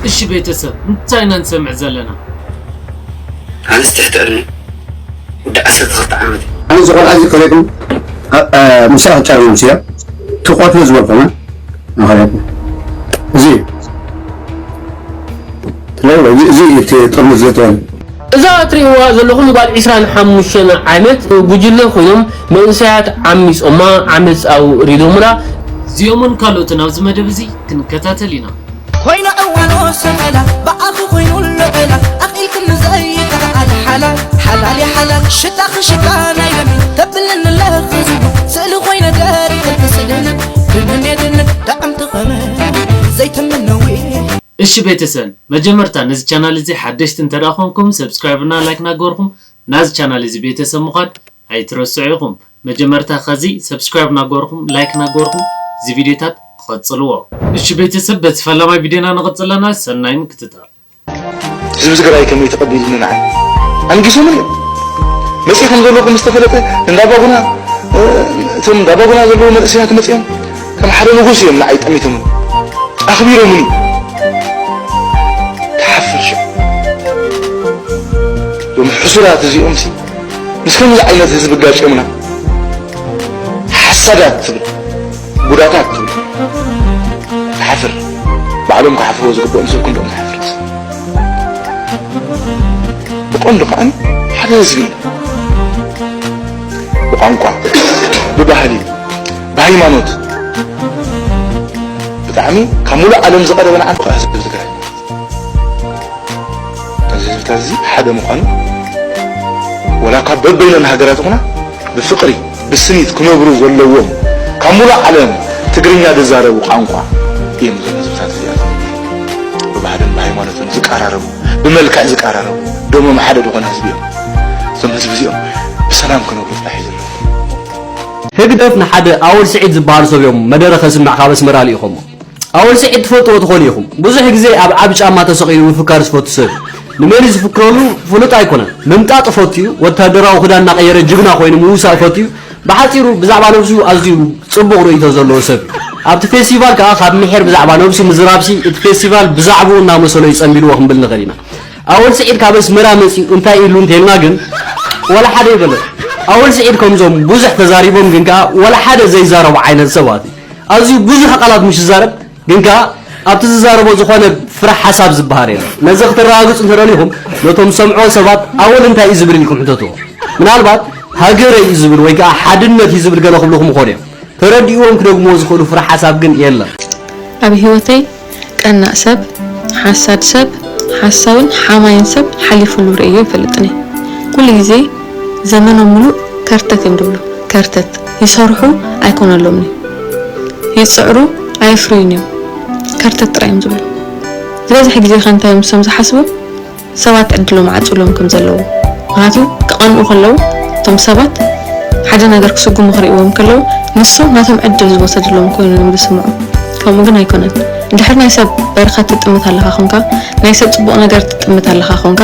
እሺ ቤተሰብ እንታይ ኢና ንሰምዕ ዘለና? ኣነስ ትሕቲ ዕድመ ወዲ ዓሰርተ ክልተ ዓመት እዩ። ኣነ እዚ ቆልዓ እዚ ከሪኹም ምሳይ ክጫር ምስ እያ ትቆትሎ ዝበልኩና ኣኸሪኹም እዚ ትለው እዚ እቲ ጥርሙዝ ዘተወል እዛ እትርእይዋ ዘለኹም ጓል ዒስራን ሓሙሽተን ዓመት ጉጅለ ኮይኖም መንእሰያት ዓሚጾማ ዓመጽ ኣውሪዶምላ። እዚኦምን ካልኦትን ኣብዚ መደብ እዚ ክንከታተል ኢና። ኮይኑ ዕዋኖ ሰመላ ብኣፉ ኮይኑ ለበላ ኣኺልኩም ዘይከኣል ሓላል ሓላል ሓላል ሽታኺ ሽታ ናይ ለሚ ተብልኒ ለኽዝቡ ስእሊ ኮይነ ገሪክልኪ ስእልኒ ብመኔትኒ ዳዕምቲ ኸመ ዘይትምነዊ እሺ ቤተሰብ መጀመርታ ነዚ ቻናል እዚ ሓደሽቲ እንተደኣ ኮንኩም ሰብስክራይብ እና ላይክ ናገርኩም ናዚ ቻናል እዚ ቤተሰብ ምዃን ኣይትረስዑ ኢኹም። መጀመርታ ኸዚ ሰብስክራይብ ናገርኩም ላይክ ናገርኩም እዚ ቪዲዮታት ትቐጽልዎ። እሺ ቤተሰብ በቲ ፈላማይ ቪዲዮና ንቐጽል ኣለና። ሰናይ ምክትታል። ህዝቢ ትግራይ ከመይ ተቐቢሉኒ ንዓይ ኣንጊሶምኒ መፅእ ከም ዘለኹ ምስ ተፈለጠ እንዳባጉና እቶም እንዳባጉና ዘለዉ መንእሰያት መፅኦም ከም ሓደ ንጉስ እዮም ንዓይ ጠሚቶምኒ ኣኽቢሮምኒ ትሓፍር ሽዑ እዞም ሕሱራት እዚኦም ሲ ምስ ከምዚ ዓይነት ህዝቢ ጋጭዮምና ሓሳዳት ትብል ጉዳታት ትብል ትሓፍር ባዕሎም ክሓፍርዎ ዝግብኦም ሰብ ክንዶም ዝሓፍር ብቐንዱ ከዓ ሓደ ህዝቢ እዩ ብቋንቋ ብባህሊ ብሃይማኖት ብጣዕሚ ካብ ሙሉእ ዓለም ዝቐረበ ንዓን ከዓ ህዝቢ ትግራይ እዚ ህዝብታት እዚ ሓደ ምዃኑ ወላ ካብ በበይነን ሃገራት ይኹና ብፍቕሪ ብስኒት ክነብሩ ዘለዎም ካብ ሙሉእ ዓለም ትግርኛ ዝዛረቡ ቋንቋ እዮም እዞም ህዝብታት እዚኣቶም ብባህልን ብሃይማኖትን ዝቀራረቡ ብመልክዕ ዝቀራረቡ ደሞም ሓደ ዝኾነ ህዝቢ እዮም እዞም ህዝቢ እዚኦም ብሰላም ክነብሩ ጥራሕ እዩ ዘለዎ ህግደፍ ንሓደ ኣወል ስዒድ ዝበሃል ሰብ እዮም መደረ ከስምዕ ካብ ኣስመራ ልኢኾሞ። ኣወል ስዒድ ትፈልጥዎ ትኾኑ ኢኹም። ብዙሕ ግዜ ኣብ ዓቢ ጫማ ተሰቒሉ ምፍካር ዝፈቱ ሰብ እዩ። ንመን እዩ ዝፍክረሉ ፍሉጥ ኣይኮነን። ምምጣጥ ይፈቱ እዩ። ወታደራዊ ክዳን እናቐየረ ጅግና ኮይኑ ምውሳእ ይፈቱ እዩ። ብሓጺሩ ብዛዕባ ነብሱ ኣዝዩ ጽቡቕ ርእይቶ ዘለዎ ሰብ እዩ። ኣብቲ ፌስቲቫል ከኣ ካብ ምሒር ብዛዕባ ነብሱ ምዝራብሲ እቲ ፌስቲቫል ብዛዕብኡ እናመሰሎ እዩ ጸንቢልዎ ክንብል ንኽእል ኢና። ኣወል ስዒድ ካብ ኣስመራ መጺኡ እንታይ ኢሉ እንተልና ግን ወላ ሓደ ይበለ ኣወል ስዒድ ከምዞም ብዙሕ ተዛሪቦም ግን ከኣ ወላ ሓደ ዘይዛረቡ ዓይነት ሰባት እዩ ኣዝዩ ብዙሕ ቃላት ምሽ ዝዛረብ ግን ከኣ ኣብቲ ዝዛረቦ ዝኾነ ፍረ ሓሳብ ዝበሃል የለን ነዚ ክተረጋግጹ እንተደሊኹም ነቶም ሰምዖ ሰባት ኣወል እንታይ እዩ ዝብል ኢልኩም ሕተትዎ ምናልባት ሃገረ እዩ ዝብል ወይ ከኣ ሓድነት እዩ ዝብል ገለ ክብልኹም ይኾኑ እዮም ተረዲእዎም ክደግምዎ ዝኽእሉ ፍረ ሓሳብ ግን የለን። ኣብ ህይወተይ ቀናእ ሰብ፣ ሓሳድ ሰብ፣ ሓሳውን ሓማይን ሰብ ሓሊፉሉ ርእየዮ ኣይፈልጥን እየ። ኩሉ ግዜ ዘመኖም ምሉእ ከርተት እዮም ዝብሉ። ከርተት። ይሰርሑ ኣይኮነሎምን እዩ። ይፅዕሩ ኣየፍርዩን እዮም። ከርተት ጥራይ እዮም ዝብሉ። ዝበዝሐ ግዜ ከ እንታይ እዮም ንሶም ዝሓስቡ? ሰባት ዕድሎም ዓፅውሎም ከም ዘለዉ ምኽንያቱ ክቐንኡ ከለዉ እቶም ሰባት ሓደ ነገር ክስጉሙ ክርእይዎም ከለዉ ንሶም ናቶም ዕድል ዝወሰድሎም ኮይኑ እዮም ዝስምዖም ከምኡ ግን ኣይኮነን እንድሕር ናይ ሰብ በረኸት ትጥምት ኣለኻ ኾንካ ናይ ሰብ ፅቡቕ ነገር ትጥምት ኣለኻ ኾንካ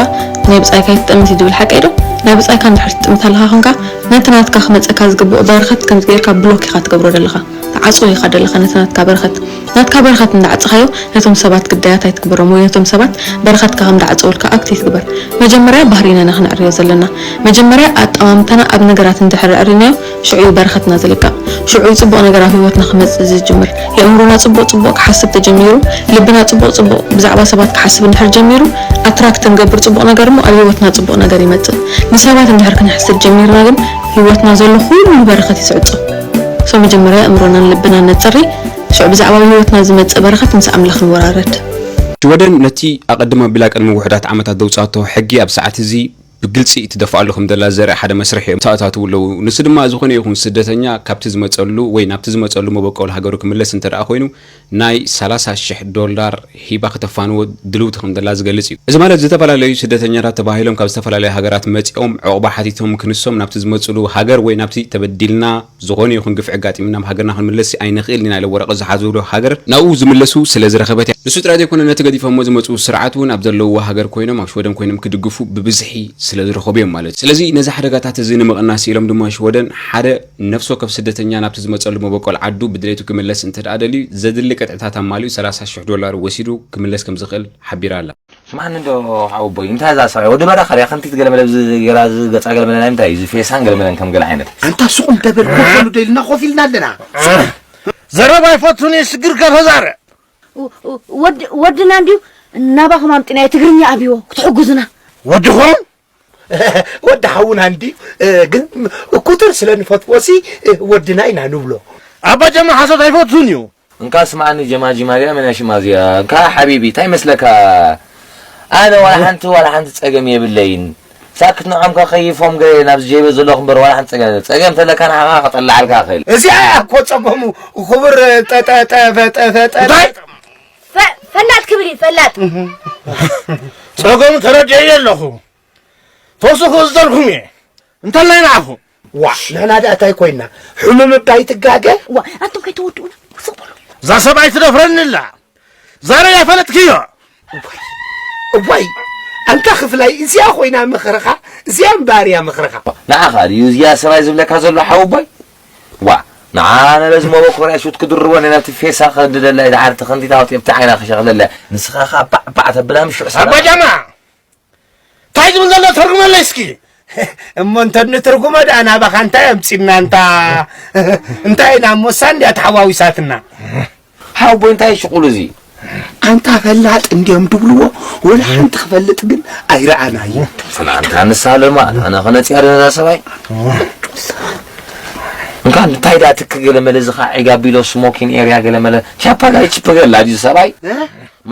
ናይ ብፃይካ ይትጠምት እዩ ዝብል ሓቀይ ዶ ናይ ብፃይካ እንድሕር ትጥምት ኣለኻ ኾንካ ነቲ ናትካ ክመፀካ ዝግብኦ በረኸት ከምዚ ጌርካ ብሎክ ኢኻ ትገብሮ ዘለኻ ትዓፅዎ ኢኻ ዘለኻ ነቲ ናትካ በረኸት ናትካ በረኸት እንዳዓፀኻዮ ነቶም ሰባት ግዳያት ኣይትግበሮም ወይ ነቶም ሰባት በረኸትካ ከም ዝዓፀውልካ ኣክት ኣይትግበር። መጀመርያ ባህሪና ኢና ክነዕርዮ ዘለና። መጀመርያ ኣጠማምታና ኣብ ነገራት እንድሕር ኣዕሪናዮ ሽዑ እዩ በረኸትና ዝልቀቕ። ሽዑ እዩ ፅቡቕ ነገር ኣብ ህይወትና ክመፅእ ዝጅምር። የእምሮና ፅቡቕ ፅቡቕ ክሓስብ ተጀሚሩ፣ ልብና ፅቡቕ ፅቡቕ ብዛዕባ ሰባት ክሓስብ እንድሕር ጀሚሩ፣ ኣትራክት ንገብር ፅቡቕ ነገር እሞ ኣብ ህይወትና ፅቡቕ ነገር ይመፅእ። ንሰባት እንድሕር ክንሕስድ ጀሚርና ግን ህይወትና ዘሎ ኩሉ በረኸት እዩ ዝዕፆ። So መጀመርያ ኣእምሮናን ልብናን ነጽሪ፣ ሽዑ ብዛዕባ ኣብ ህይወትና ዝመጽእ በረኸት ምስ ኣምላኽ ንወራረድ። ሽወደን ነቲ ኣቐድም ኣቢላ ቅድሚ ውሑዳት ዓመታት ዘውጽኣቶ ሕጊ ኣብ ሰዓት እዚ ብግልጺ ትደፍኣሉ ከም ዘላ ዘርኢ ሓደ መስርሕ እዮም ተኣታትዉ ኣለዉ። ንሱ ድማ ዝኾነ ይኹን ስደተኛ ካብቲ ዝመጸሉ ወይ ናብቲ ዝመጸሉ መበቆል ሃገሩ ክምለስ እንተ ደኣ ኮይኑ ናይ ሰላሳ ሽሕ ዶላር ሂባ ክተፋንዎ ድልውቲ ከም ዘላ ዝገልጽ እዩ። እዚ ማለት ዝተፈላለዩ ስደተኛታት ተባሂሎም ካብ ዝተፈላለዩ ሃገራት መጺኦም ዑቕባ ሓቲቶም ክንሶም ናብቲ ዝመጽሉ ሃገር ወይ ናብቲ ተበዲልና ዝኾነ ይኹን ግፍዒ ኣጋጢሙና ናብ ሃገርና ክንምለስ ኣይንኽእልን ኢና ኢሎም ወረቐት ዝሓዙሉ ሃገር ናብኡ ዝምለሱ ስለ ዝረኸበት እያ። ንሱ ጥራይ ዘይኮነ ነቲ ገዲፎሞ ዝመጹ ስርዓት እውን ኣብ ዘለውዎ ሃገር ኮይኖም ኣብ ሽወደን ኮይኖም ክድግፉ ብብዝሒ ስለ ዝረኸቡ እዮም ማለት እዩ። ስለዚ ነዚ ሓደጋታት እዚ ንምቕናስ ኢሎም ድማ ሽወደን ሓደ ነፍሲ ወከፍ ስደተኛ ናብቲ ዝመጸሉ መበቆል ዓዱ ብድሌቱ ክምለስ እንተ ደኣ ደልዩ ዘድሊ ቅጥዕታት ኣማሊኡ ሰላሳ ሽሕ ዶላር ወሲዱ ክምለስ ከም ዝኽእል ሓቢራ ኣላ። ስማዕኒ እንዶ ሓወቦይ፣ እንታይ እዛ ሰብኣይ ወዲ ባዳ ካልያ ከምቲ ገለመለ ኣብዚ ገላ እዚ ገጻ ገለመለ ናይ ምንታይ እዩ? እዚ ፌሳን ገለመለን ከም ገለ ዓይነት። ኣንታ ስቕ እንተ በል፣ ኮፍ በሉ ዶ ኢልና ኮፍ ኢልና ኣለና። ዘረባ ኣይፈቱን እየ፣ ሽግርካ ተዛረ። ወ-፣ ወ-፣ ወድ-፣ ወድና እንድዩ ናባኹም ኣምጢናዮ ትግርኛ ኣብይዎ ክትሕግዙና። ወድኹም? ወዲ ሓውና እንድዩ፣ እ፣ ግን እኩትር ስለ ንፈትዎ ሲ፣ እ፣ ወድና ኢና ንብሎ። ኣባ ጀማ ሓሶት ኣይፈቱን እዩ። እንካ ስማዕኒ ጀማጂማ እዚኣ መን እያ ሽማ እዚኣ? እንካ ሓቢቢ እንታይ ይመስለካ? ኣነ ዋላ ሓንቲ ዋላ ሓንቲ ጸገም የብለይን። ሳክት ንዖም ከኸይፎም ገለ ናብዚ ጀይበ ዘለኹ እምበር ዋላ ሓንቲ ጸገም የብለይን። ጸገም ተለካ ንዓኻ ከጠልዓልካ እኽእል። እዚኣ እያ እኮ ጸገሙ። ክቡር ጠጠጠፈጠፈጠ እንታይ? ፈ-፣ ፈላጥ ክብል እዩ ፈላጥ። ጸገሙ ተረዲኤ ኣለኹ። ፈውሲ ክእዝዘልኩም እየ። እንተላይ ንዓኹም። ዋ፣ ንሕና ደኣ እንታይ ኮይና? ሕሙም እባ ይትጋገ? ዋ፣ ኣንቱም ከይተወድኡና፣ ውስቕ በሉ። እዛ ሰብኣይ ትደፍረኒ ኣላ። ዛረብ ኣይፈለጥክዮ። እዋይ፣ እዋይ፣ ኣንታ ክፍላይ፣ እዚኣ ኮይና ምኽርኻ፣ እዚኣ እምበኣር እያ ምኽርኻ። ንዓኻ ድዩ እዚኣ ሰብኣይ ዝብለካ ዘሎ ሓወቦይ? ዋ፣ ንዓ ነበዚ መበኮርያ ሹት ክድርቦ ነናብቲ ፌሳ ከድደላ፣ ደሓር ተኸንቲታ ወጢብቲ ዓይና ክሸኽለላ። ንስኻ ኸኣ ባዕ ባዕ ተብላ ምሽ ኣባ ጃማ! እንታይ ዝብል ዘሎ ተርጉመለይ እስኪ። እሞ እንተ ንትርጉሞ ደኣ ናባኻ እንታይ ኣምጺና እንታ እንታይ ኢና እሞ እሳ እንድያ ተሓዋዊሳትና። ሓወቦይ እንታይ ሽቑሉ እዚ? ኣንታ ፈላጥ እንድዮም ድብልዎ ወላ ሓንቲ ክፈልጥ ግን ኣይረኣናዮ። ሰላምታ ንሳለማ ኣነ ከነጽያ ዶ ነዛ ሰብኣይ? እንካ እንታይ ደኣ ትክ ገለ መለ ዝኻ ዒጋ ቢሎ ስሞኪን ኤርያ ገለ መለ ቻፓ ጋይ ቺፕ ገላ ድዩ ሰብኣይ? እ?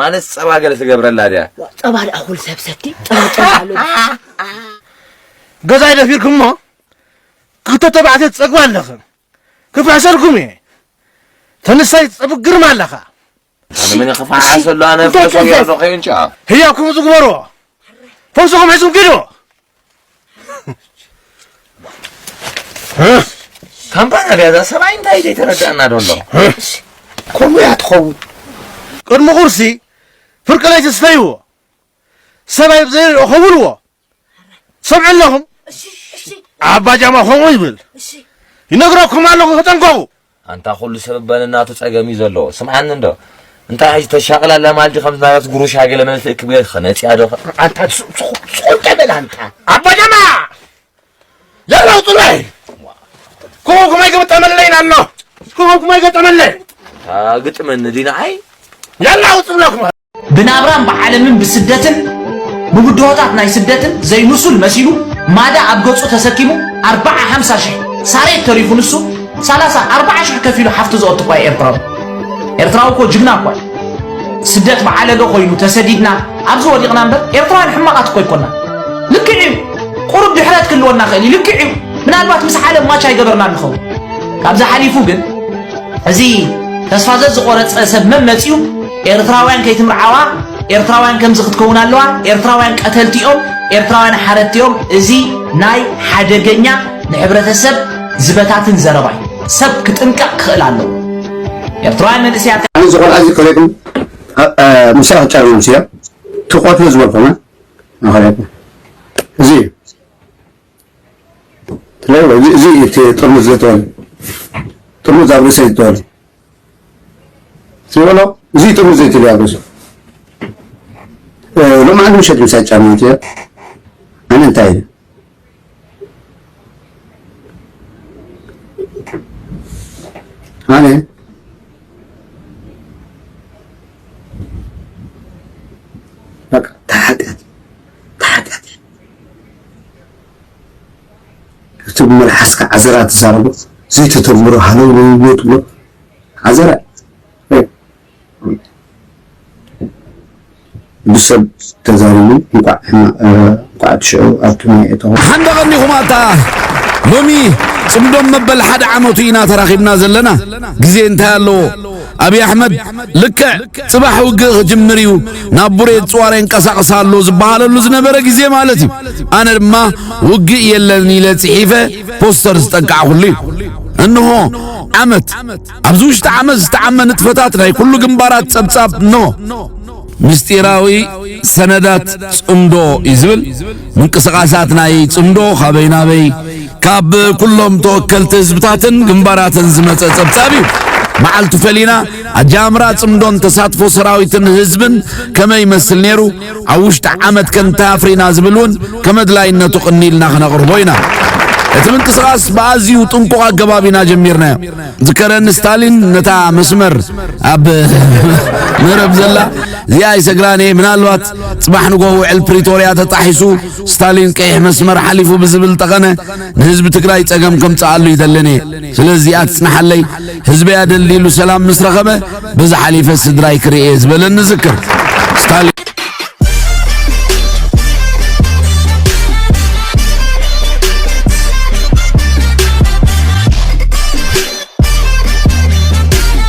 ማለት ጸባ ገለ ትገብረላ ድያ? ጸባ ደኣ ኩሉ ሰብ ሰቲ ጸባ ጸባ ኣሎ። ገዛይ ደፊርኩሞ ክልተ ተባዕትዮ ትጸግባ ኣለኽን። ክፍሕሰልኩም እየ። ተንሳይ ትጸብቅ ግርማ ኣለኻ። ኣነ ምን ክፍሓስ ኣሎ ኣነ እንታይ ፈሶ ትጽፍ? ገይሩ ዶ ከይንጫ? ህያው ከምኡ ዝግበርዎ። ፈውስኹም ሒዝኩም ኪዱ። ካምፓና ድያ እዛ ሰብኣይ እንታይ ዘይተረዳእና ዶ ኣሎ? ከምኡ እያ ትኸውን። ቅድሚ ቁርሲ ፍርቂ ለይቲ ስተይዎ። ሰብኣይ ብዘይሪኦ ከውልዎ። ሰምዑ ኣለኹም? እሺ፣ እሺ፣ ኣባ ጃማ ከምኡ ይብል። እሺ። ይነግረኩም ኣለኹ፣ ተጠንቀቑ። ኣንታ ኩሉ ሰብ በለ እናቱ ጸገም እዩ ዘለዎ። ስምዓኒ እንዶ። እንታይ ሕጂ ተሻቕል ኣላ ማልዲ ከም ዝናበት ጉሩሻ ገለ መለ ትእክብ ገለ ክነጽያ ዶ? ኣንታ ሱ-፣ ሱ-፣ ሱቕ እንተ በል ኣንታ። ኣባ ጃማ! ያላ ውጡለይ! ኮኸብኩም ኣይገጠመለይን ኣሎ። ኮኸብኩም ኣይገጠመለይ። ኣታ ግጥመኒ ዲና ኣይ? ያላ ውጡ ብለኩም። ብናብራን ብዓለምን ብስደትን ብብድሆታት ናይ ስደትን ዘይምሱል መሲሉ ማዳ ኣብ ገጹ ተሰኪሙ ኣርብዓ ሓምሳ ሽሕ ሳሬት ተሪፉ ንሱ ሰላሳ ኣርብዓ ሽሕ ከፊሉ ሓፍቱ ዘወቱ እኳ እዩ ኤርትራዊ። ኤርትራዊ እኮ ጅግና እኳ እዩ። ስደት ብዓለዶ ኮይኑ ተሰዲድና ኣብዚ ወዲቕና እምበር ኤርትራውያን ሕማቓት እኮ ኣይኮና። ልክዕ እዩ። ቁሩብ ድሕረት ክህልወና ክእል እዩ። ልክዕ እዩ። ምናልባት ምስ ዓለም ማች ኣይገበርና ንኸውን። ካብዚ ሓሊፉ ግን እዚ ተስፋ ዘዝቆረጸ ሰብ መን መጺኡ ኤርትራውያን ከይትምርዓዋ፣ ኤርትራውያን ከምዚ ክትከውን ኣለዋ፣ ኤርትራውያን ቀተልቲ እዮም፣ ኤርትራውያን ሓረድቲ እዮም። እዚ ናይ ሓደገኛ ንሕብረተሰብ ዝበታትን ዘረባ እዩ። ሰብ ክጥንቀቕ ክኽእል ኣለዎ። ኤርትራውያን መንእሰያት ኣነ እዚ ቆልዓ እዚ ከሪኹም፣ ኣ-፣ ኣ-፣ ምሳሕ ጫር ነው ሲያ፣ ትቆት ነው ዝበልኩና፣ ኣኸሪኹም። እዚ፣ ትለይ፣ እዚ፣ እዚ እዩ እቲ ጥርሙዝ ዘተወል። ጥርሙዝ ኣብ ርእሰይ ዝተወል። ዝበሎ፣ እዚ ጥርሙዝ ዘይትልያ ርእሱ። እ፣ ሎማዓንቲ ምሸት ምሳይ ጫር ነው ሲያ፣ ኣነ እንታይ ኢለ? ኣነ በቃ፣ ተሓጢኣት፣ ተሓጢኣት። እቲ ብመልሓስካ ዓዘራ ትዛረቦ፣ ዘይተተምሮ ሃለው ትብሎ፣ ዓዘራ። ብሰብ ተዛሪቡ እንቋዕ ሕማ-፣ እ፣ እንቋዕ ትሽዑ ኣብቲ ማይ እተኹ። ሓንደ ቀኒኹም ኣታ ሎሚ ጽምዶም መበል ሓደ ዓመቱ ኢና ተራኺብና ዘለና። ግዜ እንታይ ኣለዎ? ኣብይ ኣሕመድ ልክዕ ጽባሕ ውግእ ክጅምር እዩ፣ ናብ ቡሬ ጽዋር የንቀሳቕስ ኣሎ ዝበሃለሉ ዝነበረ ግዜ ማለት እዩ። ኣነ ድማ ውግእ የለን ኢለ ጽሒፈ ፖስተር ዝጠቃዕኩሉ እዩ። እንሆ ዓመት፣ ኣብዚ ውሽጢ ዓመት ዝተዓመ ንጥፈታት ናይ ኩሉ ግንባራት ጸብጻብ እንሆ። ምስጢራዊ ሰነዳት ጽምዶ እዩ ዝብል። ምንቅስቓሳት ናይ ጽምዶ ካበይ ናበይ፣ ካብ ኩሎም ተወከልቲ ህዝብታትን ግንባራትን ዝመጸ ጸብጻብ እዩ። መዓልቱ ፈሊና ኣጃምራ ጽምዶን ተሳትፎ ሰራዊትን ህዝብን ከመይ ይመስል ነይሩ፣ ኣብ ውሽጢ ዓመት ከ እንታይ ኣፍሪና ዝብል እውን ከም ኣድላይነቱ ቅኒ ኢልና ክነቕርቦ ኢና። እቲ ምንቅስቓስ ብኣዝዩ ጥንቁቕ ኣገባብ ኢና ጀሚርናዮ። ዝከረኒ ስታሊን ነታ መስመር ኣብ መረብ ዘላ እዚኣ ይሰግራን እየ። ምናልባት ጽባሕ ንጎ ውዕል ፕሪቶርያ ተጣሒሱ ስታሊን ቀይሕ መስመር ሓሊፉ ብዝብል ጠቐነ ንህዝቢ ትግራይ ጸገም ከምጽኣሉ ይደልን እየ። ስለዚ እዚኣ ትጽናሓለይ። ህዝበይ ኣደልዲሉ ሰላም ምስ ረኸበ በዚ ሓሊፈ ስድራይ ክርኢ እየ ዝበለኒ ዝክር ስታሊን።